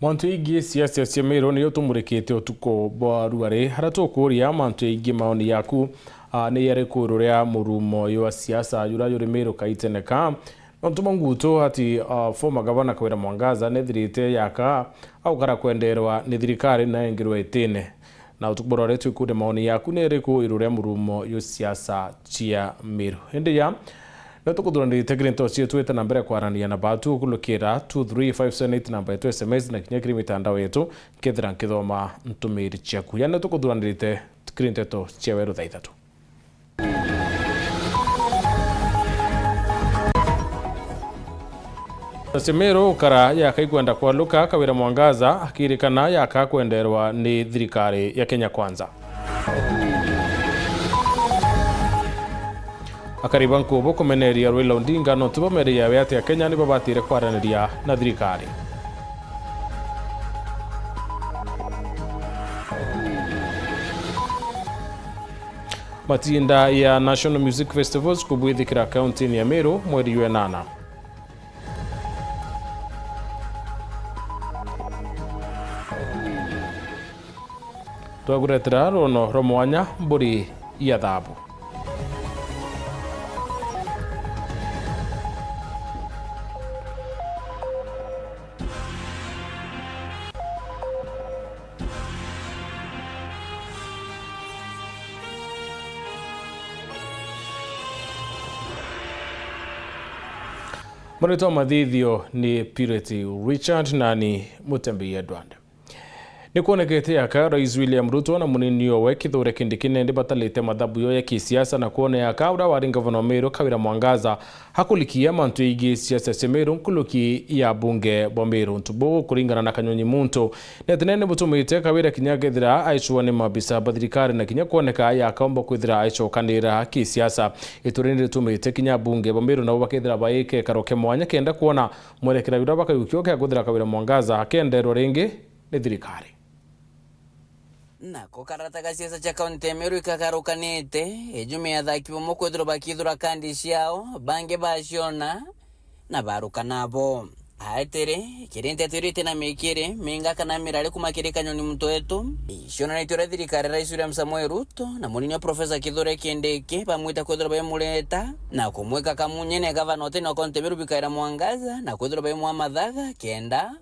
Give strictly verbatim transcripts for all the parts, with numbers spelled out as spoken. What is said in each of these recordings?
Mantu jaingi siasa cia Meru niyo tumurikite utuku bwa ruari, aria tukuuria mantu jaingi maoni yaku, a, ni yariku iguru ria murumo jwa siasa juria juri Meru kaitene ka? Nontu bwa ngutu ati, a, former gavana Kawira Mwangaza nethirite yaka aukara kwenderwa ni thirikari na engirwe itine. Na utuku bwa ruari twikuuria maoni yaku ni yariku iguru ria murumo jwa siasa cia Meru. Indi ja, no tukuthuranirite kiri nteto cietu, ita na mbere kwaraniria na batu ukulukira two three five seven eight namba yetu S M S na kinya kiri mitandao yetu, nkethira nkithoma ntumiri ciaku. Yani tukuthuranirite kiri nteto cia weru thaa ithatu. Cia Meru ukara yaka ikwenda kwaluka, Kawira Mwangaza akirikana yaka kwenderwa ni thirikari ya Kenya Kwanza. Akari ba Nkubu kumeneria Raila Odinga nontu bameria yawe ati Akenya nibo batire kwaraniria na thirikari. Matinda ya National Music Festivals kubwithikira kauntini ya Meru mweri jwa enana. Twakuretera ruono rwa mwanya, mburi ya thabu. Muritwa mathithio ni Purity Richard nani Mutembei Edward. Ni kwonekete yaka Rais William Ruto na munini owe Kithure Kindiki nende batarite mathabu yo ya kisiasa na kwona yaka uria wari ngavana wa Meru Kawira Mwangaza akulikia mantu jaingi siasa cia Meru nkuruki ya bunge bwa Meru. Untu buu kuringana na Kanyonyi Muntu, ni ati nene butumite Kawira kinya kethira aicwa ni mabisa ba thirikari na kinya kwoneka yakaomba kwithira aicokanira kisiasa. Itura ni ritumite kinya bunge bwa Meru nabo bakethira baike karo ke mwanya kenda kwona mwerekera juria bakayukio kia kwithira Kawira Mwangaza akenderwa ringi ni thirikari. Nako karata ga siasa cia kaunti ya Meru ikagarukanite, ijumi athaki bamwe kwithirwa bakithura kandi ciao, bangi baciona na baruka nabo. Aetiri, kiri nteto iria iti na mikiri, minga kana mirari kuma kiri Kanyoni Muntu wetu, icionanitie uria thirikari ya Rais William Samoei Ruto na munini wa Professor Kithure Kindiki bamwite kwithirwa baimureta na kumwika kamunye na gavana utene wa kaunti ya Meru Kawira Mwangaza na kwithirwa baimwa mathaga kenda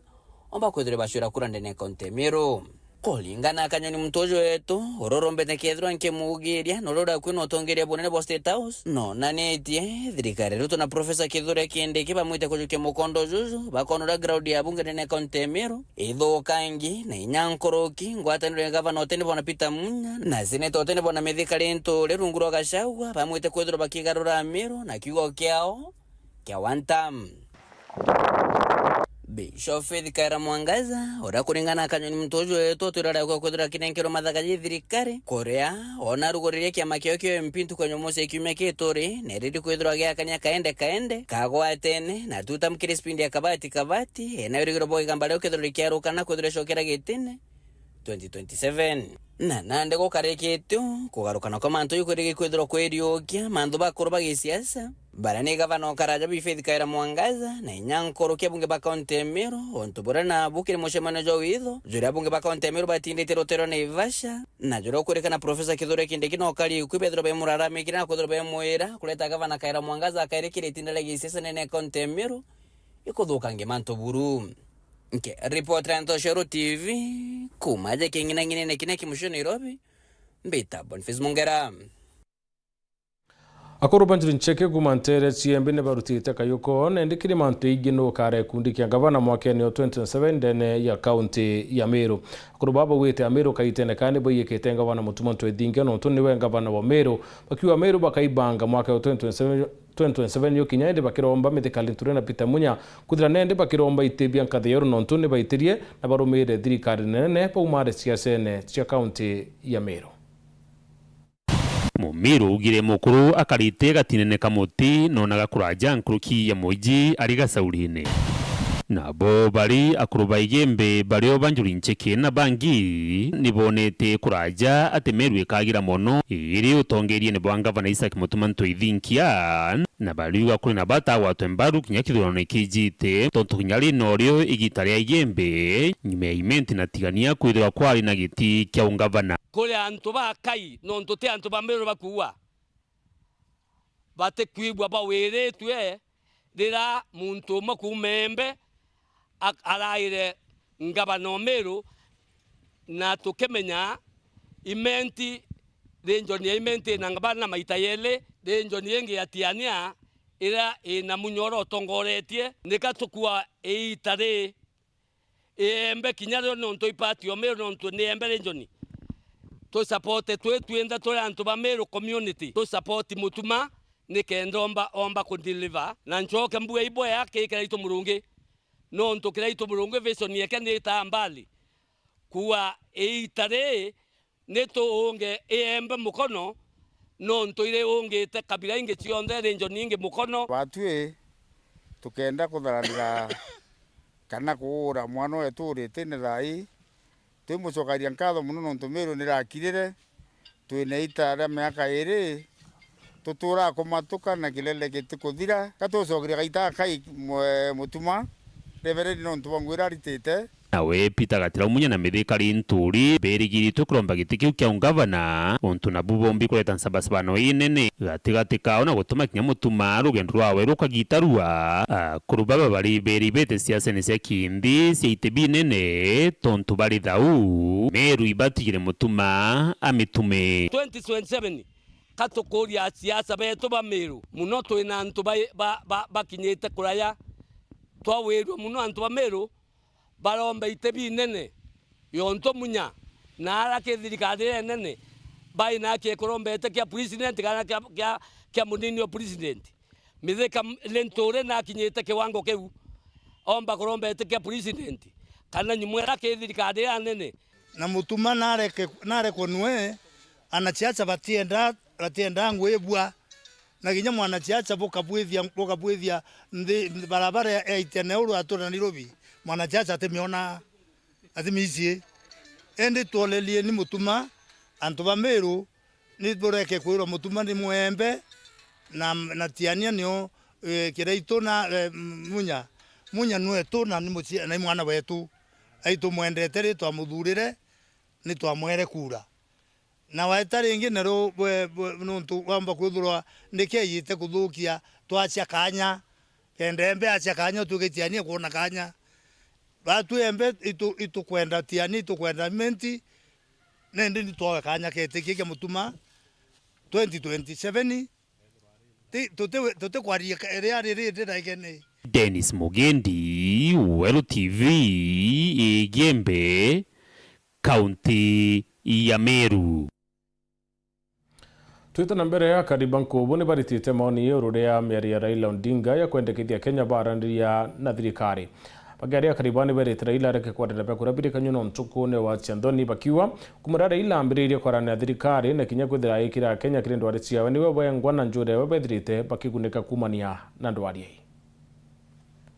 omba kwithirwa bacwira kura ndene ya kaunti ya Meru. Kuringana na Kanyoni Muntu uju wetu, uria urombete kethirwa nkimugiria na uria urakwina utongeria bunene bwa State House, nonanitie thirikari ya Ruto na Professor Kithure Kindiki bamwite kujukia mukondo juju, bakona uria ground ya bunge ndene ya kaunti ya Meru ithukangi, na inya nkuruki, ngwataniro ya gavana utene bwana Peter Munya na seneta utene bwana Mithika Linturi rungu rwa Gachagua bamwite kwithirwa bakigarura Meru na kiugo kiao kia one term. Bishop Faith Kaira Mwangaza, uria kuringana na Kanyoni Muntu uju wetu utwira aria kwithirwa akinenkerwa mathaga ji thirikari, kuria ona aruguririe kiama kiao kia M P ntuku ya Jumamosi ya kiumia kituri, na iriri kwithirwa giakania kaende kaende kagwatene na two term kiri spindi ya Kabati Kabati, ena wirigiro bwa igamba rio kethirwa rikiaruka na kwithirwa icokera gitine twenty twenty-seven. Na nandi gukarikite uu, kugarukana kwa mantu jukurigi kwithirwa kwiriukia mantu bakuru ba gisiasa, baria ni gavana o karaja Bi Faith Kaira Mwangaza na inya nkuruki abunge ba kaunti ya Meru, untu buria nabu kiri mucemanio jwa witho juria abunge ba kaunti ya Meru batindite rutere rwa Naivasha, na juria ukwirikana Professor Kithure Kindiki na ukari ukui bethirwa bemuraramikire na kwithirwa bemwira kureta gavana Kaira Mwangaza akairi kiri itinda ria gisiasa nene ya kaunti ya Meru ikuthukangia mantu buru. Nke ripoti ya Ntoshero T V, kuma aja king'inang'inene kinya kimucio Nairobi, mbita Boniface Mungera. Akuru ba Njuri Ncheke kuma ntere cia Embu ni barutite kayuko nende kiri mantu jaingi nu ukara gikundi kia ngavana mwakene o twenty twenty-seven ndene ya kaunti ya Meru. Akuru baba baugite Ameru kaitene ka ni baiyikite ngavana Mutuma Ntwethingia nontu niwe ngavana wa Meru. Bakiuga Ameru bakaibanga mwaka o twenty twenty-seven twenty twenty-seven yukinya, indi bakiromba Mithika Linturi na Peter Munya kwithira nende bakiromba iti bia nkathi yeru nontu ni baitirie na barumire thirikari nene baumare siasene cia kaunti ya Meru. Mumiru ugire mukuru akarite gatinene ka muti nona gakuraja nkuruki ya mwiji ari gacaurine. Nabo bari akuru ba Igembe bario ba Njuri Ncheke na bangi ni bonete kuraja ati Meru ikagira mono iri utongeeriene bwa ngavana Isaac Mutuma Ntwithinkia, na bariuga kuri na bata agwatwe mbaru kinya kithurano kijite, tontu kinya ri norio igita ria Igembe nyuma ya Imenti na Tigania kwithirwa kwari na giti kia ungavana. Kuri antu ba Kai, nontu ti antu ba Meru bakuua. Batikwigua bawiritue rira muntu umwe kuuma Igembe ak-, araire ngavana o Meru, na tukimenya Imenti, region ya Imenti ina ngavana maita yeli, region ingi ya Tigania iria ina Munya uria utongoretie. Nika tukua iita ri Igembe kinya rio nontu i part o Meru, nontu ni Igembe region. Tu support twi twinthe turi antu ba Meru community. Tu support Mutuma nikenda omba, omba ku deliver. Na ncoke mbuge ibwea ki Kiraitu Murungi. Nontu Kiraitu Murungi vision yake ni itaa mbali. Kuua iita ri ni tuunge Igembe mukono, nontu iri ungite kabila ingi cionthe, region ingi mukono. Batwi tukenda kutharanira kana kuura mwana wetu uritine thaai, twimucokagia nkatho mono nontu Meru nirakirire, twina ita ria miaka iiri, tuturaa kumatuka na kilele gitikuthira. Ka tucokeria gaita Kai mwe-, Mutuma, Reverend nontu bwa ngugi iria aritite. Nawe Peter Gatira Umunya na Mithika Linturi berigiritwe kuromba giti kiu kia ungavana, untu nabu bombi kureta nsabasabano inene gatigati kao na gutuma kinya Mutuma rugendo rwawe rukagitarua. Akuru baba bari beribite siasene cia kindi cia iti binene, tontu bari thau Meru ibatigire Mutuma amitume. Twenty twenty-seven, ka tukuria asiasa betu ba Meru, muno twina antu ba, ba, ba, bakinyite kuraya, twawirua muno antu ba Meru, baromba iti binene, yontu Munya na ara ki thirikari iria inene, bai na aki kuromba iti kia president kana kia, kia, kia munini o president. Mithika m-, Linturi nakinyite kiwango kiu, omba kuromba iti kia president, kana nyumu era ki thirikari iria nene. Na Mutuma nareke-, narekonwe, anasiasa batienda, batienda ngwibua. Na kinya mwanasiasa bukabwithia, bukabwithia nthi, barabara ya eighty na uru atura Nairobi, mwanasiasa atimiona, atimicii. Indi twolelieni Mutuma, antu ba Meru, ni bureke kwirwa Mutuma ni Mwembe, na, na Tiania nio, eh, Kiraitu na, eh, Munya. Munya nwetu na ni mucie-, na ni mwana wetu. Ai tumwendete ri twamuthurire, ni twamwere kura. Na waita ringi naru bwe, bwe, nuntu wamba kwithirwa niki aiyite kuthukia, twacia kanya, kenda Embe acia kanya, utuike Tiania kwona kanya. Batwi Embe itu-, itukwenda Tiania, itukwenda Imenti, nindi ni twawe kanya ketikia kia Mutuma twenty twenty-seven, ti-, tuti-, tutikwaria ka-, ria riri ndiraigene. Dennis Mugendi, Weru T V, Igembe, kaunti ya Meru. Twite na mbere, akari ba Nkubu ni baritite maoni iguru ria miario ya Raila Odinga ya kwendekithia Kenya baraniria na thirikari. Bakiaria, akari baa ni berite Raila areke kwarira bia kuria birikanyua na ntuku ni wa cia nthoni, bakiuga kumura Raila ambiririe kwarania na thirikari na kinya kwithira aikira Kenya kiri ndwari ciawe, niwe wengwa na njuri ewe bethirite bakigunika kumania na ndwari ii.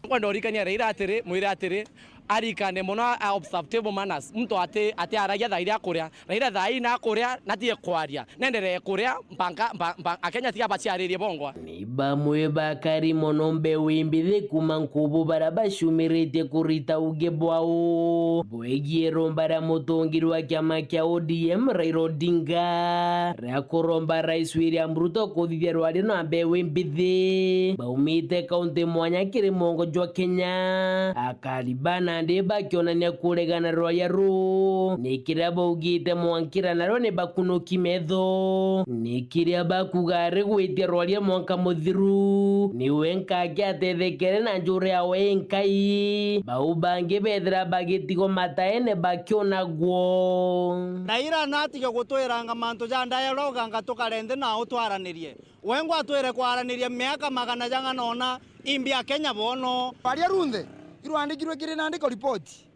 Nkwenda urikania Raila atiri, mwire atiri, arikane mono a observe table manners. Muntu ati, ati aragia thaa iria akuria. Raila thaa ii nakuria, natige kwaria. Nenderee kuria, mpaka, mpa-, mpa-, Akenya tiga baciaririe bongwa. Ni bamwe bakari mono mbeu imbithi kuma Nkubu bara bacumiritie kurita uge bwao bwegie romba ria mutongi rwa kiama kia O D M Raila Odinga ria kuromba Rais William Ruto kuthithia rwaria na mbeu imbithi. Baumite kaunti mwanya kiri mwongo jwa Kenya, akari ba nandi bakionania kuregana rwaria ruu, ni kiria baugite mwankira nario ni bakunuki metho. Ni kiria bakuga ari gwitia rwaria mwanka muthiru, niwe nkaki atethekere na njuri yawe inkai. Bau bangi bethira bagitigwa mataene bakionagwo. Raila natige gutwiranga mantu ja dialogue anga tukare nthi na utwaranirie. Wengwa atwire kwaraniria miaka magana jang'ana ona imbi a Kenya bono. Baria runthe irwandikirwe kiri nandiko ripoti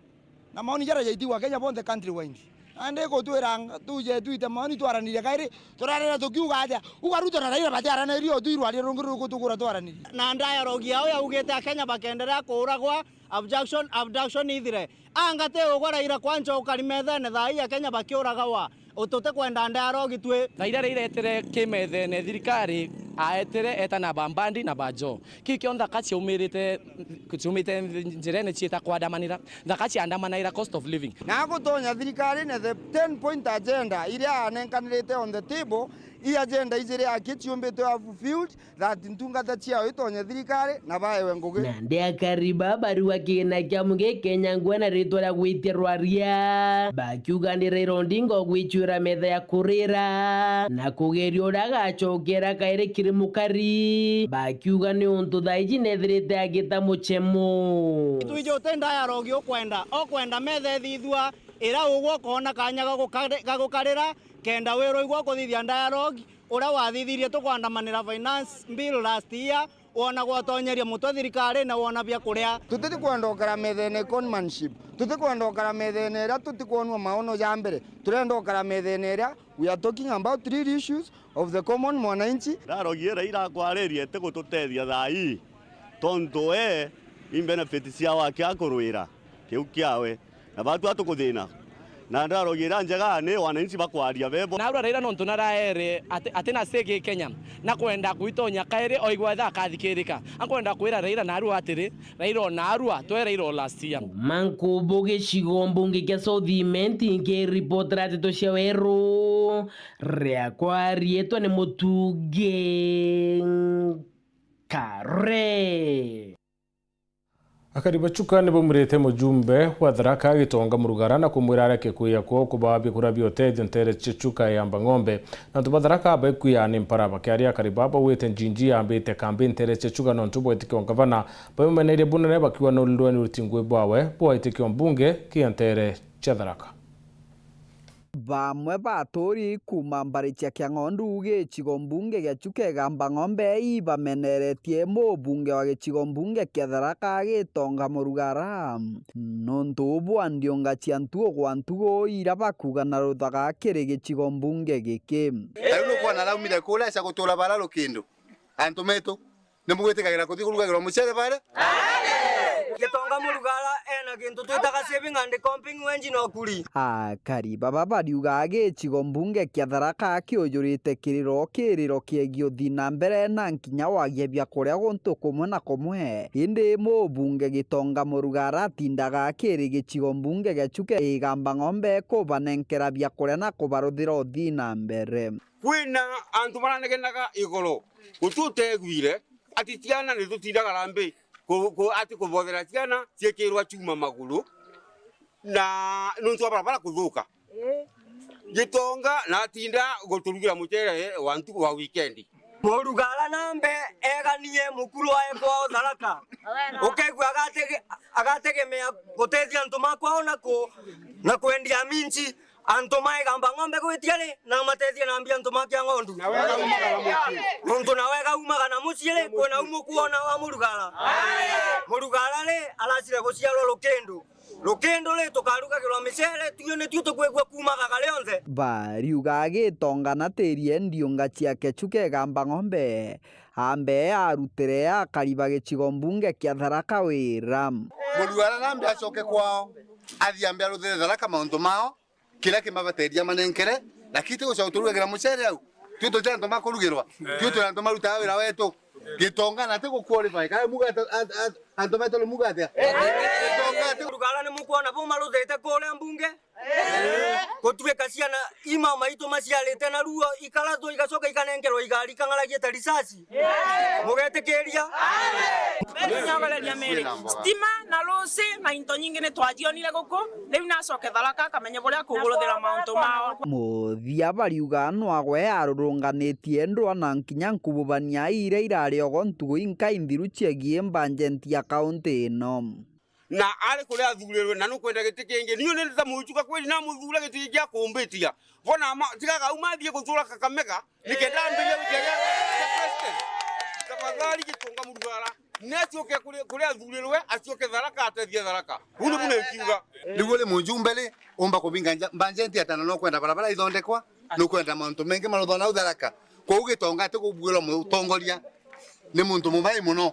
na maoni jaria jaitigwa Kenya bonthe countrywide. Nandi gutwira nga-, tuje twite maoni twaranirie kairi, turarira tukiuga atia? Uga Ruto na Raila batiaranirie, o twi rwaria rungi ruku tugura twaranirie. Na dialogue yao yaugite Akenya bakenderea kuuragwa, abduction, abduction ithire. Anga ti ugwe Raila kwancha ukari methene thaa ii Akenya bakiuragawa? Ututi kwenda dialogue twi. Raila riria etire kimethene thirikari, aetire eta na ba Mbadi na ba Joho. Ki kio nthaka ciaumirite, ciumite njirene ciita kwandamanira. Nthaka ciandamanaira cost of living. Na gutonya thirikari na the ten point agenda iria anenkanirite on the table, i agenda ijiri aki ciumbitwe are fulfilled, that ntungata ciao itonye thirikari na baewe ngugi. Nandi akari baba bariuga kiina kia mungi Kenya ngwe na ritwa ria gwitia rwaria, bakiuga ni Raila Odinga ugwichuira metha ya kurira na kugeria uria agacokera kairi kiri mukari, bakiuga ni untu thaa iji nethirite agita muchemo. Twiji uti dialogue ukwenda, ukwenda metha ithithua ira ugwe ukoona kanya ga gukari-, ga gukarira, kenda wirwa igwe ukuthithia dialogue, uria wathithirie tukwandamanira finance bill last year, wona gwatonyeria mutwe thirikarine, wona bia kuria. Tutiti kwenda ukara methene conmanship. Tuti kwenda ukara methene iria tutikwonua maono ja mbere. Turenda ukara methene iria we are talking about real issues of the common mwananchi. Dialogue iria irakwariria iti gututethia thaa ii, tontu we i benefit ciao aki akurwira kiu kiawe. Na batu atukuthina. Na dialogue iria njega ni wananchi bakwaria bebo. Naarua Raila nontu naraere ati, ati na say gi Kenya, na kwenda kwitonya kairi oigwa etha akathikirika. Akwenda kwira Raila naarua atiri, Raila o naarua, twe Raila o last year. Mankubu gicigo mbunge kia South Imenti nkiripotera nteto cia weru, riakwa riitwa ni Mutungi Kare. Akari ba Chuka ni baumirite mujumbe wa Tharaka Gitonga Murugara na kumwira areke kwiya kwao kubaa biakura bia utethio nteere cia Chuka ya Amba Ng'ombe. Na antu ba Tharaka baikwiya ni mpara. Bakiaria akari baa baugite Njinji yambite kambi nteere cia Chuka nontu bwa witikio wa ngavana, baumeneire bunene bakiuga nurirwe ni uruti ngui bwawe bwa witikio mbunge kia nteere cia Tharaka. Bamwe ba aturi kuuma mbari cia Kiang'ondu gicigo mbunge gia Chuka Igamba Ng'ombe ibameneretie mubunge wa gicigo mbunge kia Tharaka Gitonga Murugara nontu bwa ndiunga cia ntugo gwa ntugo iria bakuuga na ruthaga kiri gicigo mbunge giki. Na riu nukwona araumire kuria aca gutura bara rukindu. Antu metu. Ni mugwitikagira kuthi kurugagirwa mucere bare? Gitonga Murugara ena gintu twitaga saving and comping wenji no kuri. Akari baba bariuga gicigo mbunge kia Tharaka kiujurite kiriro kiriro kiegie uthii na mbere na nkinya wagia biakuria guntu kumwe na kumwe. Indi mubunge Gitonga Murugara atindaga akiri gicigo mbunge gia Chuka Igamba Ng'ombe kubanenkera biakuria na kubaruthira uthii na mbere. Kwina antu maranegenaga igoro, guti utegwire ati ciana ni tutindaga rambi ku, ku, ati kubothera ciana ciikirwa chuma maguru na nontu wa barabara kuthuka. Gitonga natinda guturugira mucere wa ntuku wa weekend. Murugara nambe eganie mukuru ae kwao Tharaka. Ukegua agatege-, agategemea gutethia antu makwao na ku-, na kwendia minchi. Antu ma Igamba Ng'ombe gwitia ri, na matethie na mbia antu ma Kiang'ondu. Nontu nawe gaumaga na mucii ri, kwina umu kwona wa Murugara. Murugara ri, aracire guciarwa Rukindu. Rukindu ri, tukarugagirwa micere, tuo nituo tukwigua kuumaga kari onthe. Bariuga Gitonga na tirie ndiunga ciake Chuka Igamba Ng'ombe, ambe arutire akari ba gicigo mbunge kia Tharaka wira. Murugara nambe acoke kwao, athii ambe aruthire Tharaka mauntu mao, kiria kimabateria manenkere, lakini ti gucoka turugagira mucere au. Tui tuti antu ma kurugirwa, tui turi antu marutaga wira wetu. Gitonga na ti guqualify. Kae muga ata-, at-, at-, antu betu muga atia? Gitonga ati Murugara ni mukwona bau maruthite kuria mbunge? Gutuika ciana ima maitu maciarite na ruo, ikaratwo igacoka ikanenkerwa igari kang'aragia ta risasi. Mugetikiria? Nyogoreria miri. Stima na ruci na into nyingi ni twacionire guku. Riu nacoke Tharaka akamenye buria akuguruthira mauntu mao. Muthia bariuga nwagwe arurunganitie ndwa na nkinya nkububania iria irari ogo ntugu inkai nthiru ciegie mbanjenti ya kaunti ino. Na ari kuria athurirwe, na nukwenda giti kingi. Niu ni ta mucuka kweli, na muthure giti gia kumbitia. Bona ma, tigaga uma athie gutura Kakamega, nikenda ambirie wiki ya, ya president. Tafadhali Gitonga Murugara, ni acoke kuri, kuria athurirwe, acoke Tharaka, atethie Tharaka. Uu ni buna nkiuga. Riu uri mujumbe ri, Umba kubinga nja-, mbanjenti atana no kwenda barabara ithondekwa, no kwenda mantu mengi maruthwa nau Tharaka. Kwou Gitonga ati kubwirwa mutongoria ni muntu mubai muno.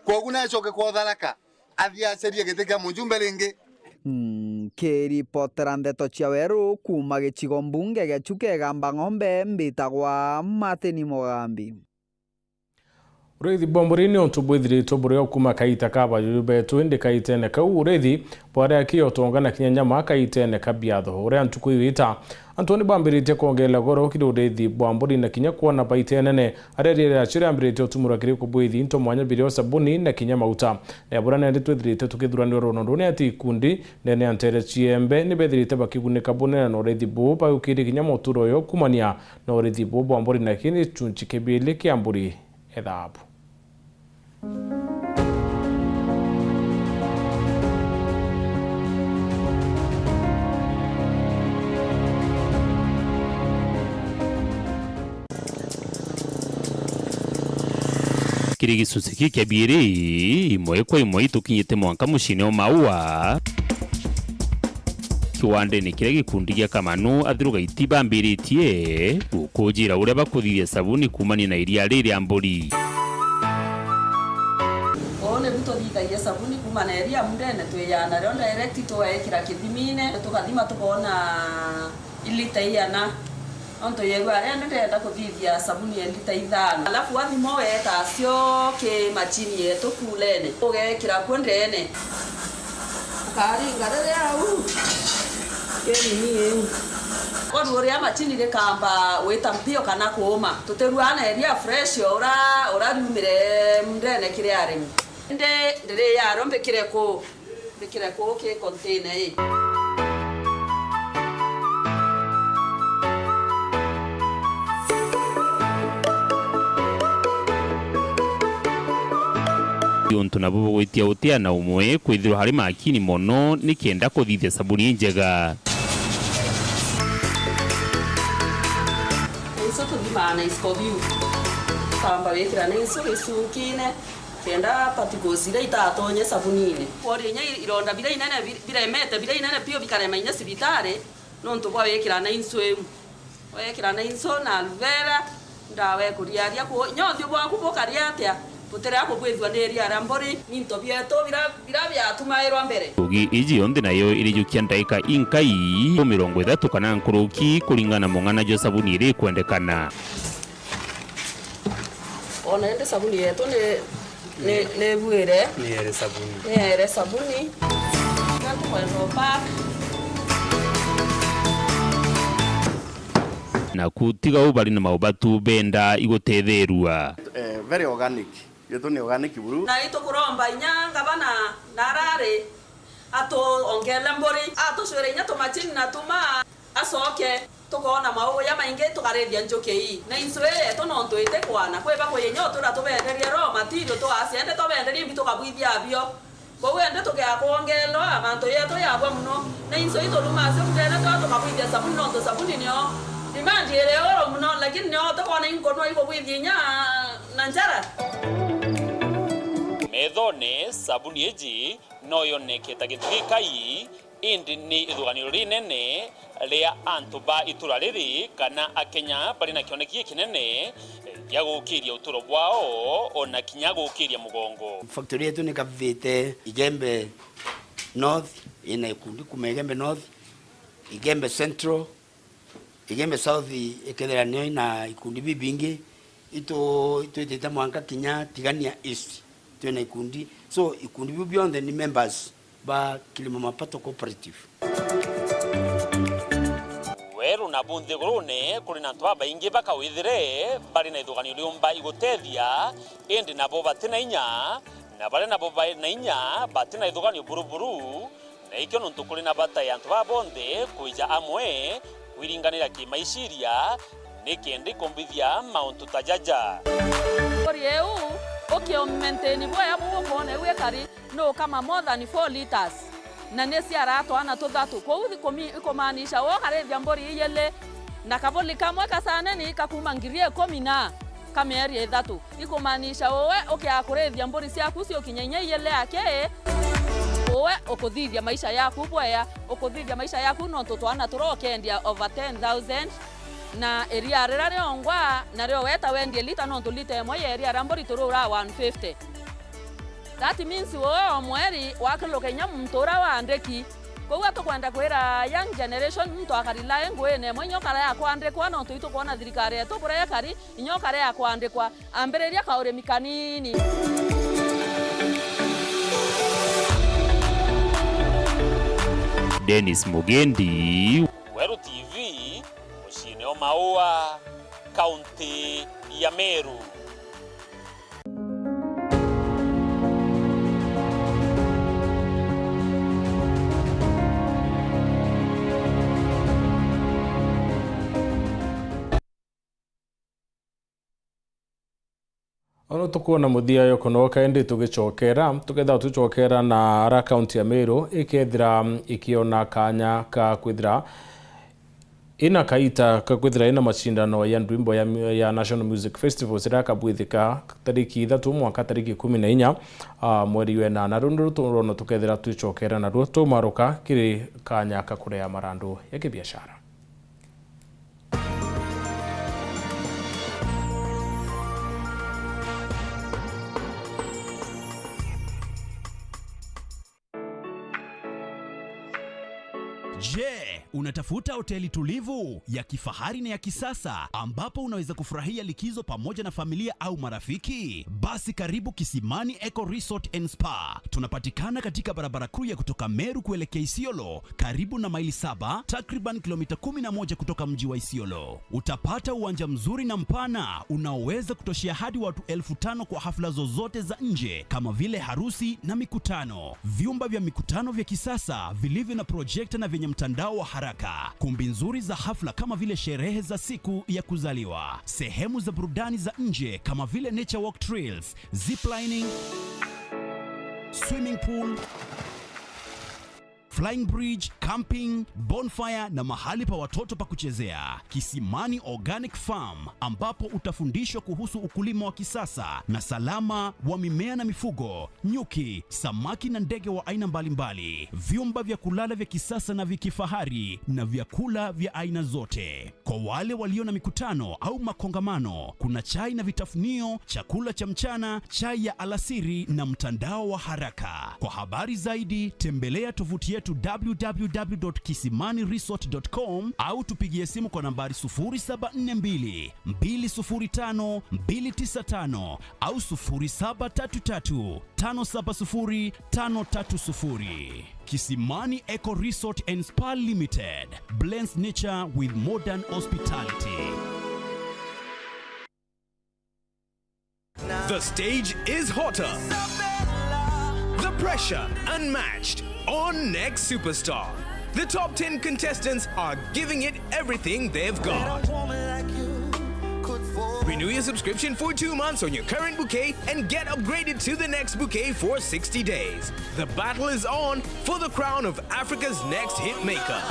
Kwogu nacoke kwa Tharaka, athi acerie giti kia mujumbe ringi. Nkiripotera ndeto cia weru kuuma gicigo mbunge gia Chuka Igamba Ng'ombe, mbitagwa Martin Mugambi. Uriithi bwa mburi ni untu bwithiritwe buri o kuuma kaita ka bajuju betu, indi kaitene kau uriithi bwari aki utonga na kinya nyama kaitene ka biatho. Uria ntuku igwita, antu ni bambiritie kwongerera goro kiri uriithi bwa mburi na kinya kwona baita inene. Aria riera riacio riambiritie utumurwa kiri kubwithi into mwanya birio sabuni na kinya mauta. Na bura nandi twithirite tukithuranirwa runo ruu ni ati ikundi ndene ya ntere ciembe ni bethirite bakigunika bunene na uriithi buu, bagukirie kinya muturo uyu kumania na uriithi buu bwa mburi na kindi gicunci kia biili kia mburi. Ethabu. Kiri gicunci kii kia biiri, imwe kwa imwe itukinyite mwanka muciine o Maua. Kiwandene kiria gikundi gia Kamanu athirugaiti bambiritie gukujira uria bakuthithia sabuni kumania na iria riri ria mburi. Uu nibu tuthithagia sabuni kuma na iria mundene, twiyaa nario direct, tugekira kithimine, tukathima tukoona ilita igana. Nontu yeru aria ndirenda kuthithia sabuni ya lita ithano. Alafu wathima ugeeta cio ki machini yetu kuulene, ugekira kuo ndeene. Ukaringa riria au, ki nini iu. Koru uria machini rikamba gwita mpio kana kuuma, tutirua na iria fresh ura, ura riumire ndeene kiri arimi. Indi ndiriyario mbikire kuu? Mbikire kuu ki container ii. Untu nabo bugwitia utia na umwe kwithirwa hari makini mono ni kenda kuthithia sabuni injega. Icio tuthimaa na isiko biu. Kamba wikira na icio gicungine. Kenda particles iria itatonye sabunine. Kworia inya ironda biria inene bi-, biremete, biria inene biu bikarema inya cibitari, nontu bwa wikira na inso iu. Wekira na inso na aloe vera, ndawa ikuriaria ku, inya uthiu bwaku bukaria atia, butiria kubwithua ni iria ria mburi, ni into bietu bira, bira biatumairwa mbere. Ngugi iji yonthe nayo irijukia ndaika inkai, mirongo ithatu kana nkuruki, kuringana na mung'ana jwa sabuni iria ikwendekana. Ona indi sabuni yetu ni, ni, ni ibuire. Ni ere sabuni. Ni ere sabuni. Iga tukwenda opack. Naku tiga u bari na maubatu benda igutetherua. Eh, very organic. Yetu ni organic buru. Na itukuromba inya ngavana na arari atuongele mburi, atucwire inya tumachini na tuma. Acoke, tukoona mauguya maingi, tukarithia njuki ii. Na insu ii yetu nontu itikwana, kwi bakuya inya utwira tubenderie raw material, tugacia indi tubenderie imbi tukabwithia abio. Kwou indi tukiakwongeelwa, mantu yetu yabua mono. Na insu ii turumaa cio mundene twaa tukabwithia sabuni, nontu sabuni nio demand iri iguru mono, lakini nio tukoona inkunwa ikubwithia inya na njara. Methone, sabuni iji no yoneke ta gitugi kai, indi ni ithuganio rinene ria antu ba itura riri, kana Akenya bari na kioneki gikinene gia gukiria uturo bwao, ona kinya gukiria mugongo. Factory yetu ni kabithite Igembe North, ina ikundi kuma Igembe North, Igembe Central, Igembe South ikethira nio ina ikundi bibingi, itu-, itwitite mwanka kinya Tigania East, twina ikundi. So, ikundi biu bionthe ni members ba Kilimo Mapato Cooperative. Weru nabu nthigurune kuri na antu babaingi bakawithire bari na ithuganio riumba igutethia, indi nabo bati na inya, na baria nabo bai na inya bati na ithuganio buruburu. Na ikio nontu kuri na bata ya antu baa bonthe kwija amwe kwiringanira kimaiciria, ni kenda ikumbithia mauntu ta jaja. Kuri iu, ukiumaintain bwega buu ukoona iu ikari, ni ukama more than four litres, na ni ciaraa twana tuthatu. Kwou ikumi-, ikumaanisha we ukarithia mburi ijili, na kabuli kamwe ka saneni ikakuma ngiri ikumi na ka mieri ithatu. Ikumaanisha uwe ukiaga kurithia mburi ciaku ciukinya inya ijili aki, u-, We ukuthithia maisha yaku bwea, ukuthithia maisha yaku nontu twana turia ukendia over ten thousand, na iria riria riongwa nario weta wendie lita, nontu lita imwe ya iria ria mburi turi ura one fifty. That means we o mweri wakiluka inya muntu uria waandiki. Koguo tukwenda kwira young generation, muntu akarely nguine imwe, inya ukarea kwandikwa, nontu itukwona thirikari yetu buria ikari, inya ukarea kwandikwa. Ambiriria kaurimi kanini. Dennis Mugendi. Weru T V, muciine o Maua, kaunti ya Meru. Ono tukwona muthia yo kunoka, indi tugicokera, tukethira tucokera na ara kaunti ya Meru, ikethira ikiona kanya ka kwithira ina kaita ka kwithira ina macindano ya ndwimbo ya, ya National Music Festivals, iria akabwithika tariki ithatu mwanka tariki ikumi na inya, ah, mweri wa enana. Rundi rutu rono tukethira twicokera naruo, tumaruka kiri kanya ka kurea marandu ya kibiashara. Je, unatafuta hoteli tulivu, ya kifahari na ya kisasa ambapo unaweza kufurahia likizo pamoja na familia au marafiki? Basi karibu Kisimani Eco Resort and Spa. Tunapatikana katika barabara kuu ya kutoka Meru kuelekea Isiolo, karibu na Maili Saba, takriban kilomita kumi na moja kutoka mji wa Isiolo. Utapata uwanja mzuri na mpana unaoweza kutoshea hadi watu elfu tano kwa hafla zozote za nje kama vile harusi na mikutano. Vyumba vya mikutano vya kisasa vilivyo na projekta na vyenye mtandao wa haraka. Kumbi nzuri za hafla kama vile sherehe za siku ya kuzaliwa. Sehemu za burudani za nje kama vile nature walk trails, ziplining, swimming pool, flying bridge, camping, bonfire na mahali pa watoto pa kuchezea. Kisimani Organic Farm, ambapo utafundishwa kuhusu ukulima wa kisasa na salama wa mimea na mifugo, nyuki, samaki na ndege wa aina mbalimbali, vyumba vya kulala vya kisasa na vya kifahari na vyakula vya aina zote. Kwa wale walio na mikutano au makongamano, kuna chai na vitafunio, chakula cha mchana, chai ya alasiri na mtandao wa haraka. Kwa habari zaidi, tembelea tovuti yetu w w w dot kisimani resort dot com au tupigie simu kwa nambari sufuri saba nne mbili, mbili sufuri tano, mbili tisa tano au sufuri saba tatu tatu, tano saba sufuri, tano tatu sufuri. Kisimani Eco Resort and Spa Limited blends nature with modern hospitality. The stage is hotter. The pressure unmatched on Next Superstar. The top ten contestants are giving it everything they've got. Renew your subscription for two months on your current bouquet and get upgraded to the next bouquet for sixty days. The battle is on for the crown of Africa's next hit maker.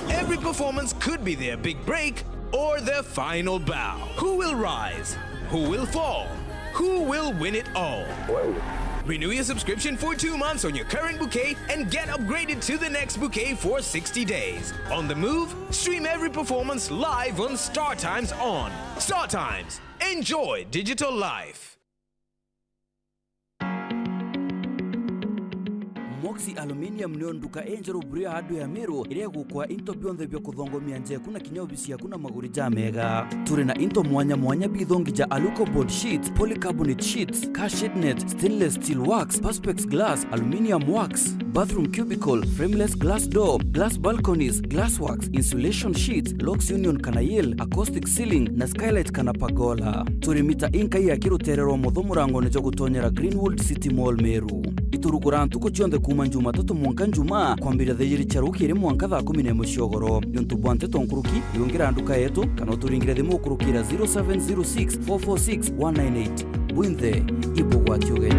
Every performance could be their big break or their final bow. Who will rise? Who will fall? Who will win it all? Renew your subscription for two months on your current bouquet and get upgraded to the next bouquet for sixty days. On the move, stream every performance live on StarTimes On. StarTimes. Enjoy digital life. Moxie Aluminium nio nduka injeru buru ya hardware ya Meru iria igukwa into bionthe bia kuthongomia nja yaku na kinya obici yaku na maguri jamega. Turi na into mwanya mwanya bithongi ja aluko board sheets, polycarbonate sheets, car shade net, stainless steel works, perspex glass, aluminium works, bathroom cubicle, frameless glass door, glass balconies, glass works, insulation sheets, locks union kana yale, acoustic ceiling na skylight kana pergola. Turi mita inkai ya kirutere rwa mutho murangone jwa gutonyera Greenwood City Mall Meru. Iturugura ntuku cionthe kuuma Jumatatu mwanka Njumaa, kwambiria thaa ijiri cia rukiri mwanka thaa kumi na imwe cia ugoro. Niuntu bwa nteto nkuruki, riungira nduka yetu, kana uturingire thimu ukurukira zero seven zero six four four six one nine eight. Bwinthe, ibugwati ugeni.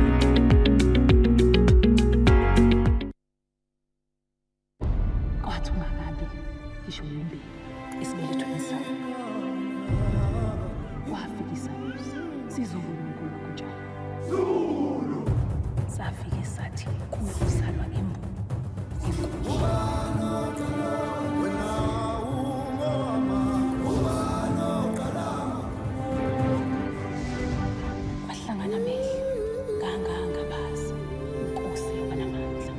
Watuma nandi gicumbi is built to inside. Wafikisa news, si zungulu mkulu kuja. Safi Gisati, kumi kuzalwa Embu. Bahlangana meli, nganganga basi, nkosi yokana mandla.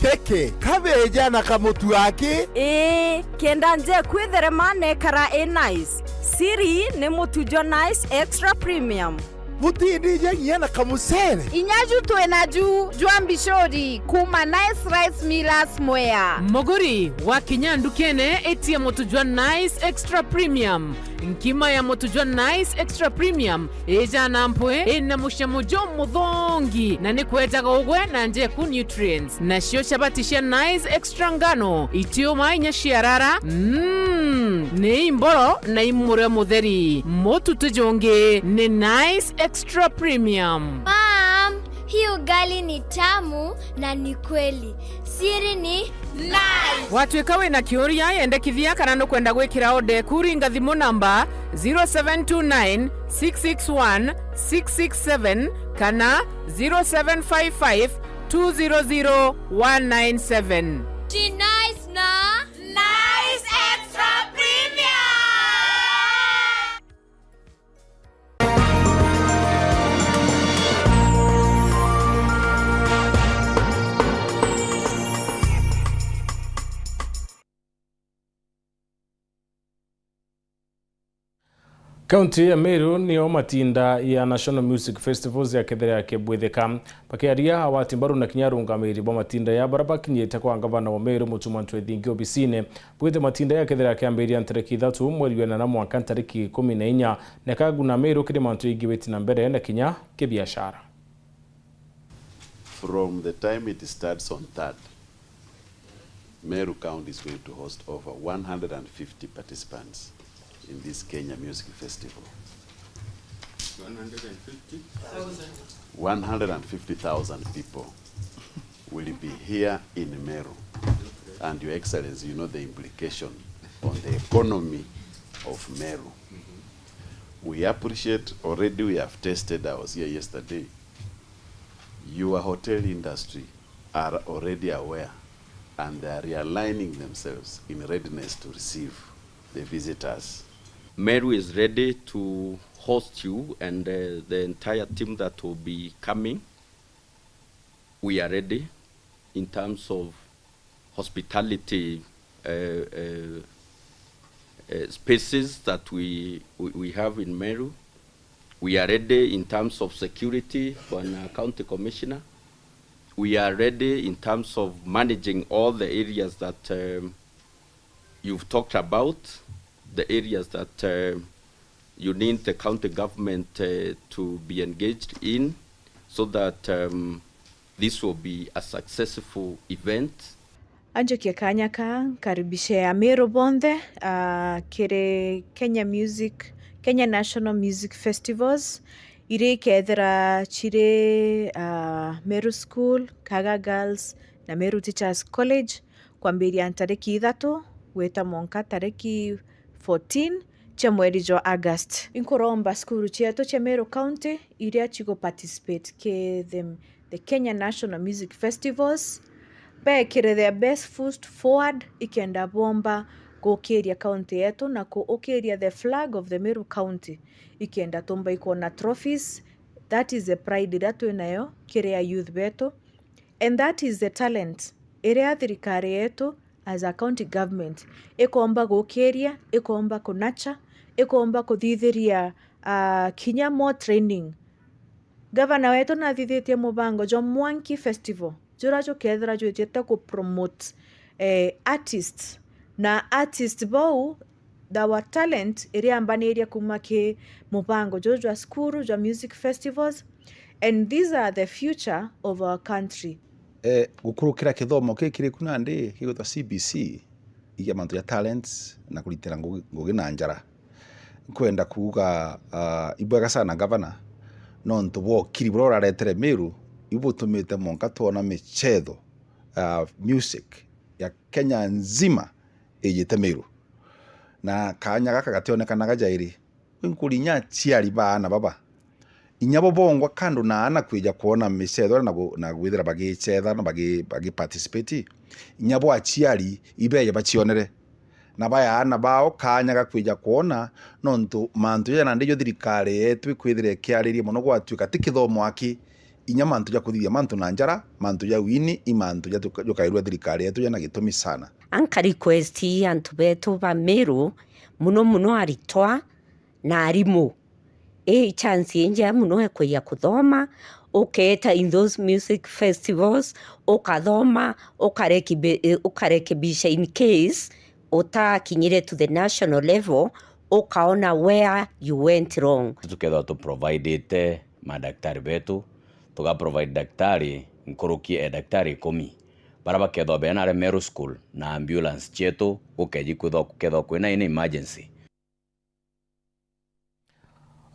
Keke, kabeja na kamutu aki. Ii, kenda nje kwitherema nekara i nice. Siri ni mutu jwa nice extra premium. Butindija nginya na kamucere. Inya ju twina ju jwa mbicuri kuma Nice Rice Millers Mwea. Muguri, wakinya ndukene, itia mutu jwa Nice Extra Premium. Nkima ya mutu jwa Nice Extra Premium ijana mpwi, ina mucamo jumuthongi na ni kwejaga ugwe na njeku nutrients. Nacio chabati cia Nice Extra ngano itiuma inya ciarara, mm, ni imboro na imurio mutheri. Mutu ti jungi ni Nice Extra Premium. Mom, hii ugali ni tamu na ni kweli. Siri ni Nice. Watuika wina kiuria, yendekithia kana nukwenda gwikira order eku, ringa thimu namba zero seven two nine six six one six six seven kana zero seven five five two zero zero one nine seven. Ji Nice na Nice Extra Premium. Kaunti ya Meru niyo matinda ya National Music Festivals yakethira yakibwithika. Bakiaria awati mbaru na kinya arungamiri ba matinda ya bara bakinyite kwa ngavana wa Meru Mutuma Ntwethingi obisine, bwite matinda yakethira yakiambiria ntariki ithatu mweri wa inana mwanka ntariki ikumi na inya, na kaguna Meru kiri mantu yaingiwiti na mbere na kinya kibiashara. From the time it starts on third, Meru County is going to host over one hundred and fifty participants in this Kenya Music Festival. One hundred and fifty thousand. One hundred and fifty thousand people will be here in Meru. And Your Excellency, you know the implication on the economy of Meru. We appreciate already we have tested, I was here yesterday. Your hotel industry are already aware and they are realigning themselves in readiness to receive the visitors. Meru is ready to host you and uh, the entire team that will be coming. We are ready in terms of hospitality uh, uh, uh, spaces that we, we, we have in Meru. We are ready in terms of security, Bwana County Commissioner. We are ready in terms of managing all the areas that um, you've talked about, the areas that um, you need the county government uh, to be engaged in so that um, this will be a successful event. Anjukie kanya ka nkaribishe Ameru bonthe uh, kiri Kenya Music, Kenya National Music Festivals iria ikethira ciri uh, Meru School, Kaga Girls na Meru Teachers College kwambiria ntariki ithatu gwita mwanka tariki fourteen cia mweri jwa August. Inkuromba cukuru cietu cia Meru County iria cigu participate ki the, the Kenya National Music Festivals bekire their best foot forward ikenda bomba gukiria county yetu na kuukiria the flag of the Meru County ikenda tumba ikwona trophies. That is the pride iria twinayo kiri a youth betu. And that is the talent iria thirikari yetu as a county government ikomba gukiria, ikomba kunacha, ikomba kuthithiria uh, kinya more training. Gavana wetu nathithitie mubango jwa Mwanki Festival juria jukethira jwitite ku promote eh, artists na artist bau our talent iriambaniria kuma ki mubango juju jwa cukuru jwa music festivals, and these are the future of our country. Eh, gukurukira kithomo kii kiri ku nandi gigwitwa C B C, igia mantu ja talents na kuritira ngugi, ngugi na njara. Nkwenda kuuga uh, ibwega sana gavana, nontu bwa ukiri buria uraretere Meru ibutumite mwanka twona michetho uh, music ya Kenya nzima ijite Meru. Na kaanya gaka gationekanaga jairi. Inkuri inya aciari ba aana baba, inya bo bongwa kando na aana kwija kwona micetho na gu-, na gwithira bagicetha na bagi-, bagi participate, inya bo aciari ibeje bacionere. Na baya aana bao kaanya ga kwija kwona, nontu mantu jaja nandi jo thirikari yetu ikwithira ikiariria mono gwatuika ti kithomo aki, inya mantu ja kuthithia mantu na njara, mantu ja wini, i mantu jatu-, jukairua thirikari yetu jana gitumi sana. Anka request antu betu ba Meru, muno muno aritwa na arimu, ii chance injega muno ekwija kuthoma, ukeeta in those music festivals, ukathoma, ukarekibi-, ukarekebisha in case utakinyire to the national level, ukaona where you went wrong. Tukethwa tu providete madaktari betu, tuga provide daktari nkuruki e daktari ikumi, bara bakethwa bena are Meru School na ambulance cietu, gukeji kwithwa, kukethwa kwina any emergency.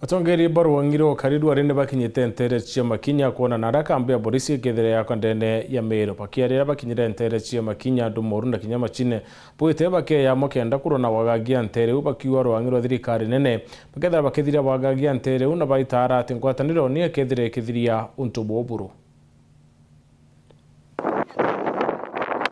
Atongeria ba rwang'i rwa ukari rwari ni bakinyite nteere cia Makinya kwona na aria kambi ya borisi ikethire yaka ndene ya Meru. Bakiarira bakinyire nteere cia Makinya, Ndumoru na kinya Machine, bwite bakeyamo kenda kurwa na wagagia nteere iu, bakiuga rwang'i rwa thirikari nene bakethira bakithiria wagagia nteere iu na baitaara ati ngwataniro ni ikethire ikithiria untu buburu.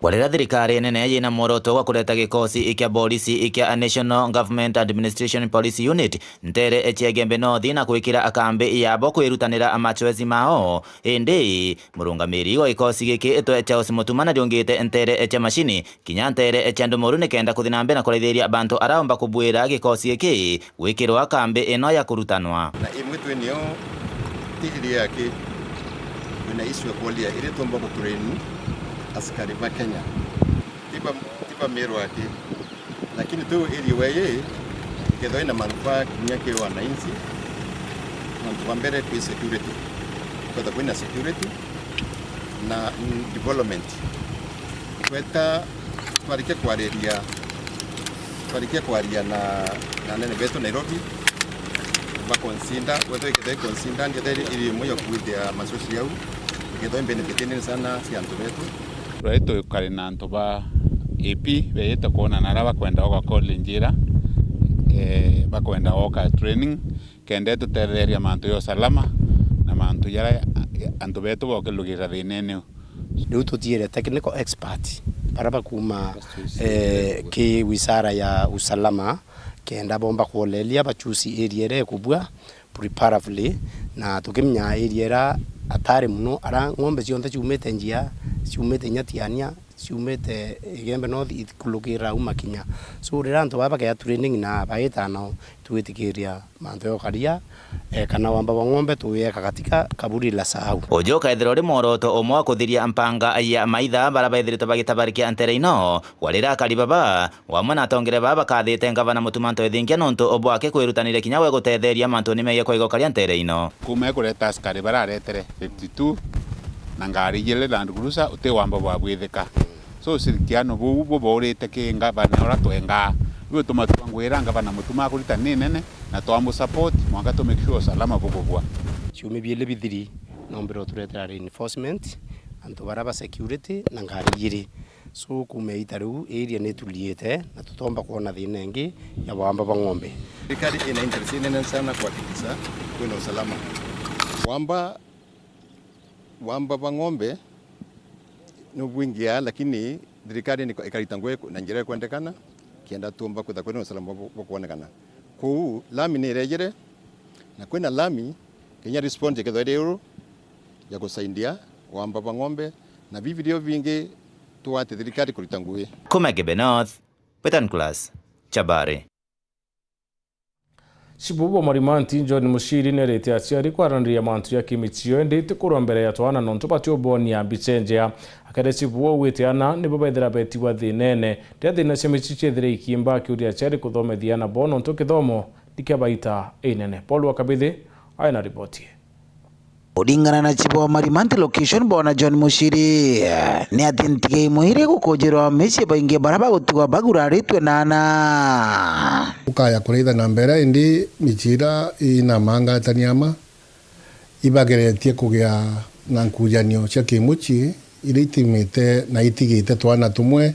Kwarira thirikari nene yina mworoto wa kureta gikosi kia borisi kia National Government Administration Police Unit nteere cia Igembe North na gwikira kambi yabo kwirutanira machoezi mao, indi murungamiri wa gikosi giki etwe Charles Mutuma na riungite nteere cia Machine kinya nteere cia Ndumoru nikenda kuthi na mbere na kuraithiria bantu araomba kubwira gikosi giki gwikirwa kambi ino ya kurutanwa. Na imwe twenio ti area yake, kwina issue ya kuolia iria tuomba gutrain askari ba Kenya. Tiba, tiba Meru yake. Lakini tu area weye ikethwa ina manufaa kinya ki wananchi, mantu ba mbere kwi security. Kwethwa kwina security na, mm, development. Tweta twarikia kwariria, twarikia kwaria na, na anene betu Nairobi, ba consider, wetho ikethwa i consider, ndetha iri, iri imwe ya kuithia masosi yau, ikethwa i benefit nene sana cia antu betu. Twai tukari na antu ba A P beyite kwona na aria bakwenda oka college ira, eh, bakwenda oka training, kenda itutetheria mantu ya usalama na mantu jaria antu betu bokilugirira thinene u. Riu tutiire technical expert baria bakuuma, eh, ki wizara ya usalama, kenda bomba kuoleria bachusi area iria ikubua preferably, na tukimenya area iria atari muno, ara ng'ombe cionthe ciumite njia, ciumite inya Tiania, ciumite Igembe North, ikulukira au Makinya. So, riria antu baa bakea training na baita nao, twitikiria mantu ya ukaria, eh, kana wamba bwa ng'ombe tuweka katika kaburi la sahau. Uju ukaethirwa uri mworoto umwe wa kuthiria mpanga ya maitha bara baithiritwe bagitabarikia ntere ino, warira akari baba, wamwe na atongere baa bakathite ngavana Mutuma M'Ethingia nontu bwake kwirutanire kinya we gutetheria mantuni megie kwaiga ukaria ntere ino. Kuma ekureta askari bararetere fifty two na ngari ijiri Land Cruiser, uti wamba bwa bwithika. So, ushirikiano buu bubaurite ki ngavana uria twengaa, butuma twangwira ngavana Mutuma akurita ni nene, na twamu support mwanka tu make sure usalama bukubua. Ciumia biiri bithiri, nombire uturetera reinforcement, antu baria ba security na ngari ijiri. So, kuuma iita riu, area ni ituliite na tutomba kwona thina ingi ya wamba bwa ng'ombe. Thirikari ina interest inene sana kuhakikisha kwina usalama. Wamba, wamba bwa ng'ombe ni bwingia, lakini thirikari ni ikarita ngugi na njira ikwendekana, kenda tuumba kwitha kwina usalama bu-, bukwonekana. Kuu lami ni irejire, na kwina lami, kinya response ikethwa iri iguru ya kusaidia wamba bwa ng'ombe, na bibirio bingi tuwate thirikari kurita ngugi. Kuma Igembe North, Peter Nicholas, Chabari. Chibu wa Marimanti, John Muchiri, nerite aciari kwaraniria mantu ya kimichio, indi ti kurwa mbere ya twana nontu batiubonia mbicha njea. Akere chibu uu gwite ana nibo bethira betigwa thinene. Riria thina cia michio ciethire ikiimba, akiuria aciari kuthomethia ana bo nontu kithomo ni kia baita inene. Paul wa Kabithi aina riboti. Kuringana na chibu wa Marimanti Location, Bwana John Muchiri, ni ati ntige imwe iri gukujirwa micii baingi baria bagutigwa baguraritwe na ana. Ukaya kuraitha na mbere, indi micii ira ina mangatania ama ibageretie kugia na nkujanio cia kimuchii, Iria itimite na itigite twana tumwe,